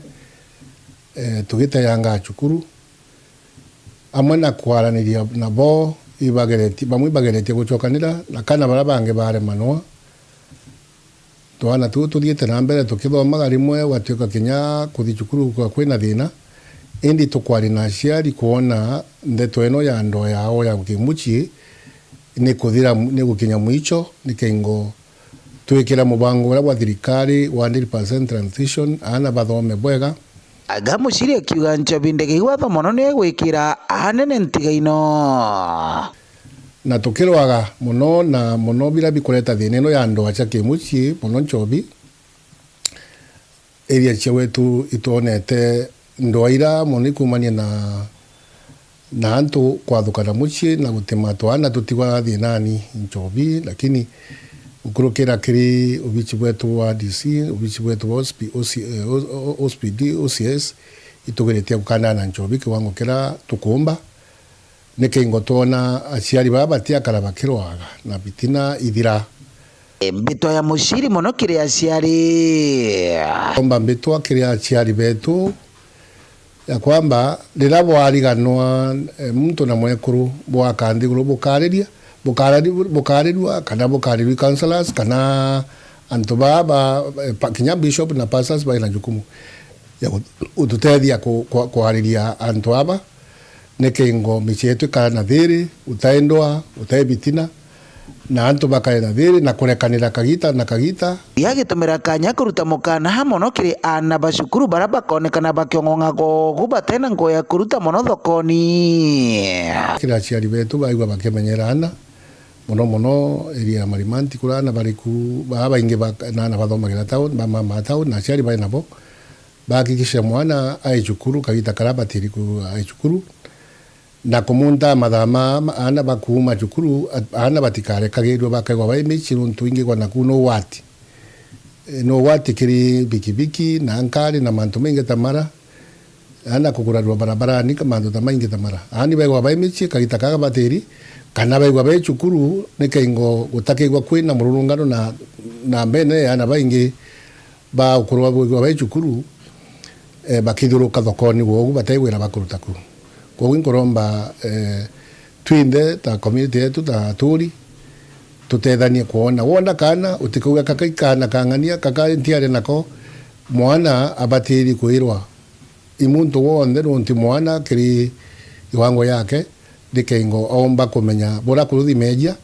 eh, tugiteyangaa cukuru, amwe na kwaraniria nabo, ibageretie, bamwe ibageretie gucokanira, na kana baria bangi baremanwa. Twana tuu tuthiite na mbere tukithomaga, rimwe gwatuika kinya kuthi cukuru kwa kwina thina, indi tukwaria na aciari kwona ndeto ino ya ndoa yao ya kimucii ni kuthira, ni gukinya mwicho, ni kengo twikira mubango uria bwa thirikari wa hundred percent transition, aana bathome bwega. Aga Muciri akiuga Nchobi ndege igwatho mono ni egwikira anene ntigaino. Na tukirwaga mono na mono biria bikureta thina ino ya ndoa cia kimucii, mono Nchobi, area cia wetu itwonete ndoa ira mono ikumania na, na antu kwathukana mucii na gutima twana tutigwa thinani Nchobi, lakini gukurukira kiri ubici bwetu bwa D C, ubici bwetu bwa O C P, O C, eh, O-, O-, O C P D, O C S, itugiritie gukanana na Nchobi kiwango kiria tukumba. Ni kengo twona aciari baa batiakara bakirwaga na bitina ithira. Mbitwa ya muciri mono kiri aciari. Omba mbitwa kiri aciari betu ya kwamba riria bwariganwa, eh, muntu na mwekuru bwaka nthiguru bukariria, bukari-, bukarirua kana bukarirua counselors kana antu baa ba, eh, pa-, kinya bishop na pastors baina jukumu ya gu-, gututethia ku-, kwa-, kwariria antu aba. Ni kengo micii yetu ikara na thiri, utai ndwaa, utai bitina, na antu bakare na thiri na kurekanira kagita na kagita. Yagitumira kanya kuruta mukana mono kiri aana ba cukuru baria bakonekana bakiong'ong'a gogu batena ngugi ya kuruta mono thokoni. Kiri aciari betu baigua bakimenyera aana, mono mono area ya Marimanti, kuria aana bari ku, baa baingi ba, na aana bathomagira town, ba mama town, na aciari bai nabo. Bahakikisha mwana ai cukuru kagita karia abatiri ku-, ai cukuru, na kumuntaa mathaa ma, ma, aana bakuuma cukuru, a-, aana batikarekagirue bakaigwa bai micii, nontu ingigwa naku ni ugwati. E, ni ugwati kiri bikibiki na nkari na mantu maingi ta mara, aana kugurarua barabarani, ka mantu ta maingi ta mara. Aani baigwa bai micii kagita karia kabatiri, kana baigwa bai cukuru, ni kaingo gutakeigwa kwina mururungano na, na mbene ya aana baingi ba ukuru bwa bwigua bai cukuru, eh, bakithiuruka thokoni gwogu batai wira bakuruta ku. Kwogu inkuromba, eh, twinthe ta community yetu, ta aturi, tutethanie kwona. Wona kaana, utikauga, "Kaka i kaana ka ng'ania, kaka ntiari nako." Mwana abatiri kwirwa i muntu wonthe, nontu mwana kiri kiwango yake, ni kengo aumba kumenya buria kuruthi meejia,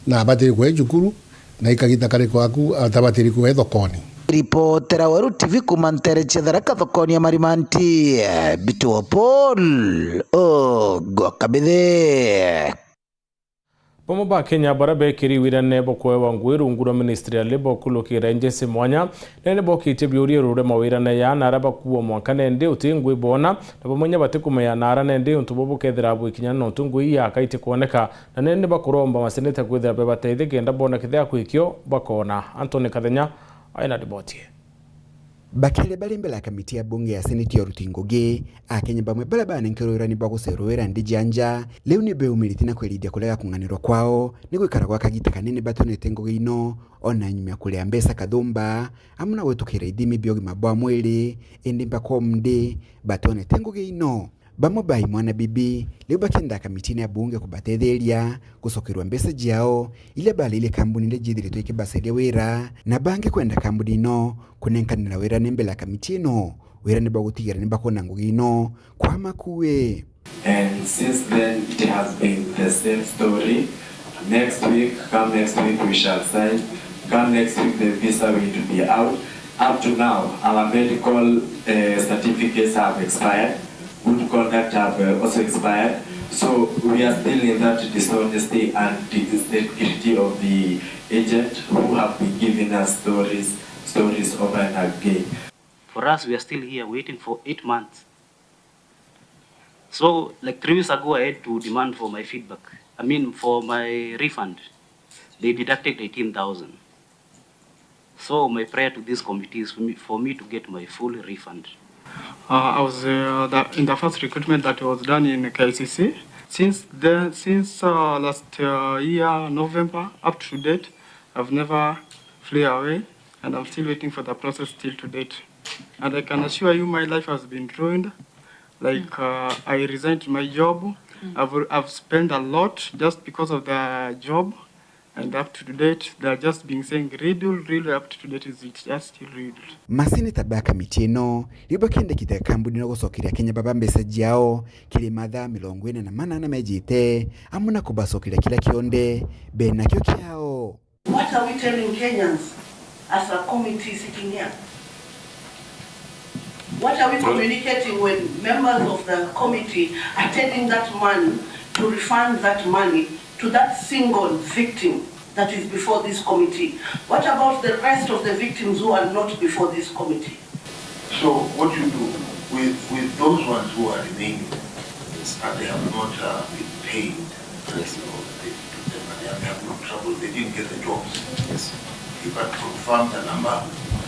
na abatiri kwee cukuru, na i kagita kariku aku atabatiri kwee thokoni. Ripotera Weru T V kuuma ntere cia Tharaka thokoni ya Marimanti, Bituo Paul Ogokabithe. Bamwe ba Kenya baria bekiri wirane bwa kuewa ngui rungu rwa ministry ya Labour kulukira agency mwanya, nene bokitie biuria rure mawirane ya na aria bakuwa mwanka nende uti ngui bona, na bamwe inya batikumenya na ara nende untu bo bukethira bwikinya nontu ngui yakaitie kwoneka, na nene bakuromba maseneta kwithira bebateithia kenda bona kethia kwikio bakona. Anthony Kathenya aina riboti ii. Bakiri bari mbere ya kamiti ya bunge ya seneti ya uruti ngugi, Akenya bamwe baria banenkerwe wirani bwa gucerwa wira ndi ja nja, riu ni beumiritie na kwerithia kurega kung'anirwa kwao ni gwikara gwa kagita kanene batonete ngugi ino, ona nyuma ya kuria mbeca kathumba, amwe na gwitukira ithimi bia ugima bwa mwiri, indi mpaka umunthi batonete ngugi ino. Bamwe bai mwana bibi, riu bakienda kamitine ya bunge kubatetheria gucokerwa mbeca ciao, iria bariire kambuni iria ciithiritwe ikibacaria wira, na bangi kwenda kambuni ino kunenkanira wira ni mbere ya kamiti ino, wira ni bagutigira ni bakwona ngugi ino kwa makui. And since then, it has been the same story. Next week, come next week, we shall sign. Come next week, the visa will be out. Up to now, our medical, uh, certificates have expired. Good conduct have, uh, also expired. So we are still in that dishonesty and integrity of the agent who have been giving us stories, stories over and again. For us, we are still here waiting for eight months. So, like, three weeks ago, I had to demand for my feedback. I mean, for my refund. They deducted eighteen thousand. So, my prayer to this committee is for me, for me to get my full refund. Uh, I was, uh, the, in the first recruitment that was done in K I C C. Since then, since, uh, last, uh, year, November, up to date, I've never flew away. And I'm still waiting for the process till to date. And I can assure you my life has been ruined. Like, uh, I resigned my job. I've, I've spent a lot just because of the job. And up to date, they are just being saying riddle, riddle, up to date is it just still riddle. Maseneta ba kamiti ino riu bakendekite kambuni no gucokeria Kenya baba mbeca ciao kiri mathaa mirongo ina na manana mejite, amwe na kubacokeria kiria kionthe benakio kiao. What are we telling Kenyans as a committee sitting here? What are we communicating when members of the committee are telling that man to refund that money to that single victim that is before this committee? What about the rest of the victims who are not before this committee? So what you do with, with those ones who are remaining and they have not, uh, been paid, you know, they, they, they have no trouble, they didn't get the jobs. Yes. You can confirm the number,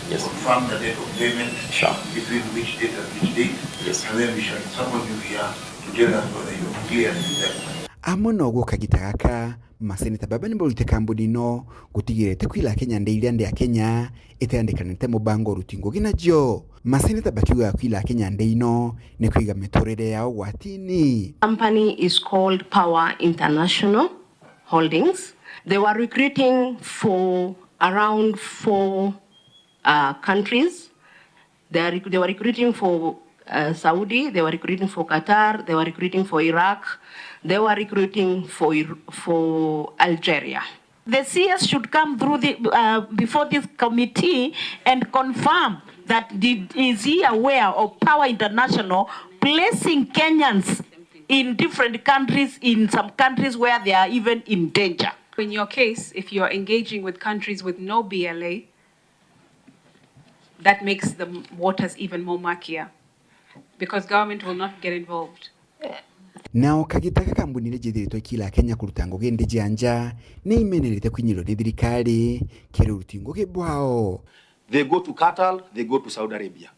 yes, confirm the date of payment, sure, between which date and which date, yes, and then we shall summon you here to tell us whether you have cleared with them. Amwe no gwo kagita gaka, maseneta baba ni baurite kambuni ino gutigirite kwila Kenya nde iria nde ya Kenya iteandikanite mubango uruti ngugi nacio. Maseneta bakiuga kwila Kenya nde ino ni kwiga miturire yao gwatini. Company is called Power International Holdings. They were recruiting for around four, uh, countries. They are rec-, they were recruiting for, uh, Saudi, they were recruiting for Qatar, they were recruiting for Iraq, they were recruiting for Ir-, for Algeria. The C S should come through the, uh, before this committee and confirm that did, is he aware of Power International placing Kenyans in different countries, in some countries where they are even in danger. In your case, if you are engaging with countries with no B L A, that makes the m-, waters even more murkier because government will not get involved. Nao kagita ga kambuni iria ciithiritwe ikila Kenya kuruta ngugi nthi cia nja, ni imenerete kwinyirwa ni thirikari kiri uruti ngugi bwao. They go to Qatar, they go to Saudi Arabia.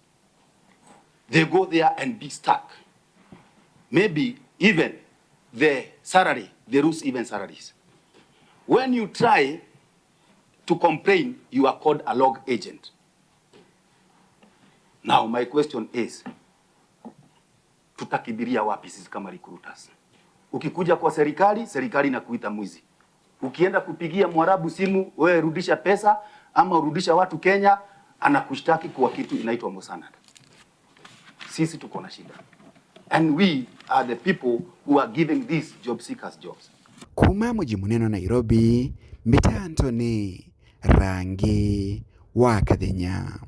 They go there and be stuck. Maybe even the salary, they lose even salaries. When you try to complain, you are called a log agent. Now, my question is, tutakimbilia wapi sisi kama recruiters? Ukikuja kwa serikali, serikali inakuita mwizi. Ukienda kupigia Mwarabu simu, "Wewe rudisha pesa ama urudisha watu Kenya," anakushtaki kwa kitu inaitwa musanada. Sisi tuko na shida. And we are the people who are giving these job seekers jobs. Kuuma muji munene wa Nairobi, mbita Anthony Rangi wa Kathenya.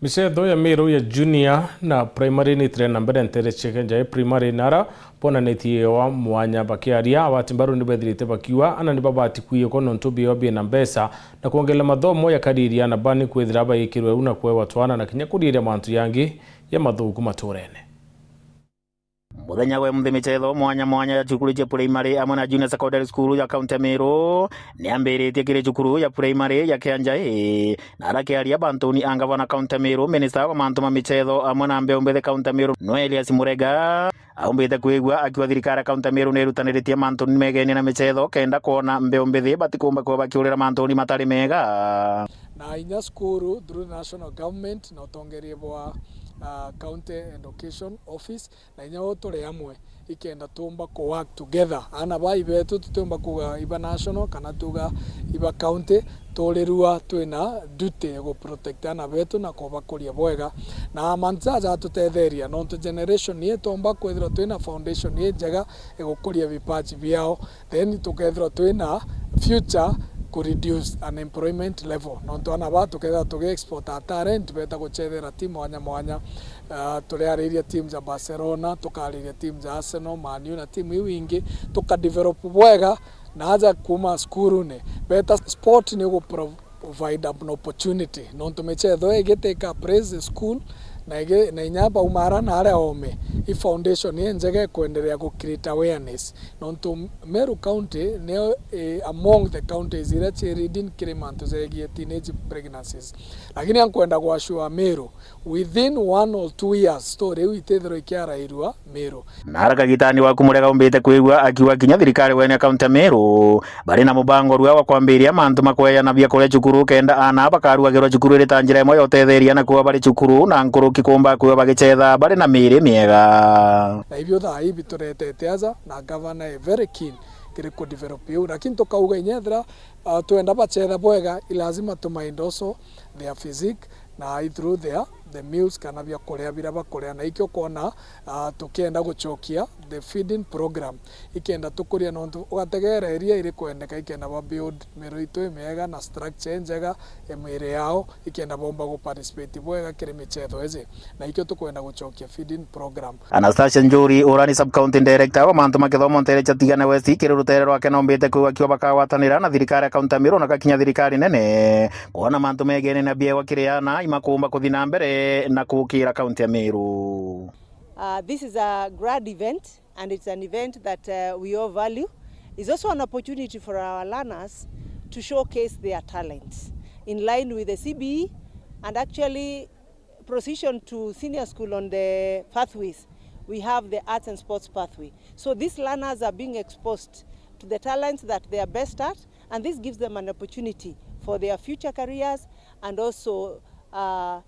Micetho ya Miru ya junior na primary ni itire na mbere ntere cia Kenjai Primary, na ara bonanitie wa mwanya bakiaria, abati mbaru ni bethirite bakiuga ana ni babati kwiyikwa nontu biao bina mbeca na kwongerera mathomo ya kariria na bani kwithira baikirwe u na kwewa twana na kinya kuriria mantu yangi ya mathuku maturene. Muthenya gwe muthi micetho mwanya mwanya ya cukuru cia primary amwe na junior secondary school ya kaunti ya Meru niambiritie kiri cukuru ya primary ya Kianjai. Na arakiaria bantuni a ngavana kaunti ya Meru, minista wa mantu ma micetho amwe na mbeu mbithi kaunti ya Meru, no Elias Murega, aumbite kwigua akiuga thirikari ya kaunti ya Meru ni irutaniritie mantuni megenie na micetho kenda kwona mbeu mbithi batikumba kuba bakiurira mantuni matari mega. Na inya cukuru through the national government na utongeria bwa, ah, county education office, na inya uu turi amwe ikenda tuumba ku work together. Aana baa ibetu tutiumba kuuga iba national kana tuuga iba county, turirua twina duty ya gu protect aana betu na kubakuria bwega. Na mantu jaja atutetheria nontu generation ii tuumba kwithirwa twina foundation injega ya gukuria vipaji biao. Then tukethirwa twina future ku reduce unemployment level. Nontu aana baa tukethirwa tugi export a talent, beta gucethera team mwanya mwanya. Ah, turiariria team ja Barcelona, tukariria team ja Arsenal, Man U na team iu ingi, tuka develop bwega na aja kuma cukurune. Beta sport ni gu provide an opportunity. Nontu michetho igi take place school, Na ingi, na inya baumara na aria ome, i foundation injega ikwenderea gu create awareness. Nontu Meru County nio, eh, among the counties iria ci leading kiri mantu jegie teenage pregnancies. Lakini ankwenda gwashua Meru, within one or two years, story iu itithirwa ikiarairua Meru. Na ara kagitani waku murega umbite kwigua akiuga kinya thirikari wene ya kaunti ya Meru bari na mubango rua wa kwambiria mantu ma kweana biakuria cukuru kenda aana bakaruagirwa cukuru iri ta njira imwe ya utetheria na kuba bari cukuru na nkuruki kumba kuba bagicetha bari na miiri miega. Na ibio thaa ii bituretete aja na gavana e very keen kiri ku develop iu, lakini tukauga inya ethira, ah, twenda bacetha bwega, i lazima tumaindoso their physique na i through their, the meals kana biakuria biria bakuria, na ikio kwona, ah, tukienda gucokia the feeding program, ikenda tukuria nontu ugategera iria iri kwendeka, ikenda ba build miru itu imiega na structure injega ya miiri yao, ikenda bomba gu participate bwega kiri michetho iji, na ikio tukwenda gucokia feeding program. Anastasia Njuri, uria ni sub county director wa mantu ma kithomo ntere cia Tigania West, kiri rutere rwake nombite kwigua kio bakagwatanira na thirikari ya kaunti ya Meru na gakinya thirikari nene kwona mantu megene na biegwa kiri aana imakumba kuthi na mbere na kukira kaunti ya Meru. Uh, this is a grand event, and it's an event that, uh, we all value. It's also an opportunity for our learners to showcase their talents in line with the C B E, and actually procession to senior school on the pathways, we have the arts and sports pathway. So these learners are being exposed to the talents that they are best at, and this gives them an opportunity for their future careers and also, uh,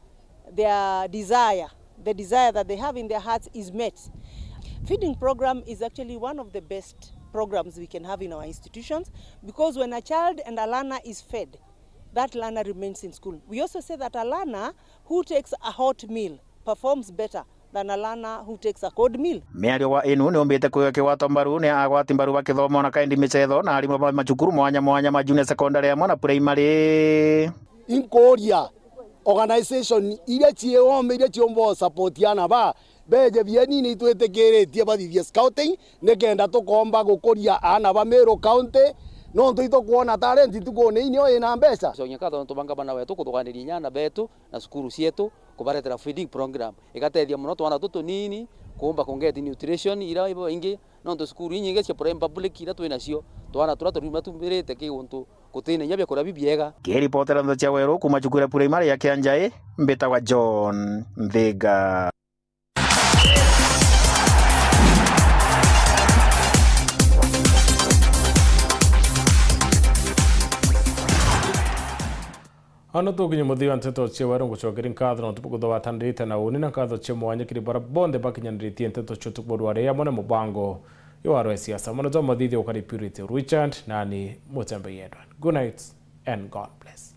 their desire, the desire that they have in their hearts is met. Feeding program is actually one of the best programs we can have in our institutions, because when a child and a learner is fed, that learner remains in school. We also say that a learner who takes a hot meal performs better than a learner who takes a cold meal. Miario wa inu ni umbite kwigua kigwatwa mbaru ni agwati mbaru ba kithomo na kaindi michetho na arimu ba macukuru mwanya mwanya ma junior secondary amwe na primary. Inkuria organization iria ciiome, iria ciumba support ana ba beje bienini itwitikiritie bathithie scouting, nikenda tukomba gukuria aana ba Meru County, nontu itukwona talent ntukuni ii nio ina mbeca. Cokia nkatho nontu bwa ngavana wetu kuthuganiria inya aana betu na cukuru cietu, kubaretera feeding program. Igatethia mono twana tutu tunini kuumba ku get nutrition iria ibo ingi, nontu cukuru inyingi cia primary public iria twi nacio, twana turia turiuma tumbirite ki untu gutina inya biakuria bibiega. Kiripotera ndeto cia Weru kuuma cukuru ya primary ya Kianjai, mbitagwa John Nthiga. Ano tukinye muthia wa nteto cia Weru, ngucokeria nkatho nontu bukuthugatanirite na uni, na nkatho cia mwanya kiri bara bonthe bakinyaniritie nteto cia utuku bwa rwari amwe na mubango wa rwa siasa. Mwana jwa mathithi ukari Purity Richard, nani Mutembe Edward. Good night and God bless.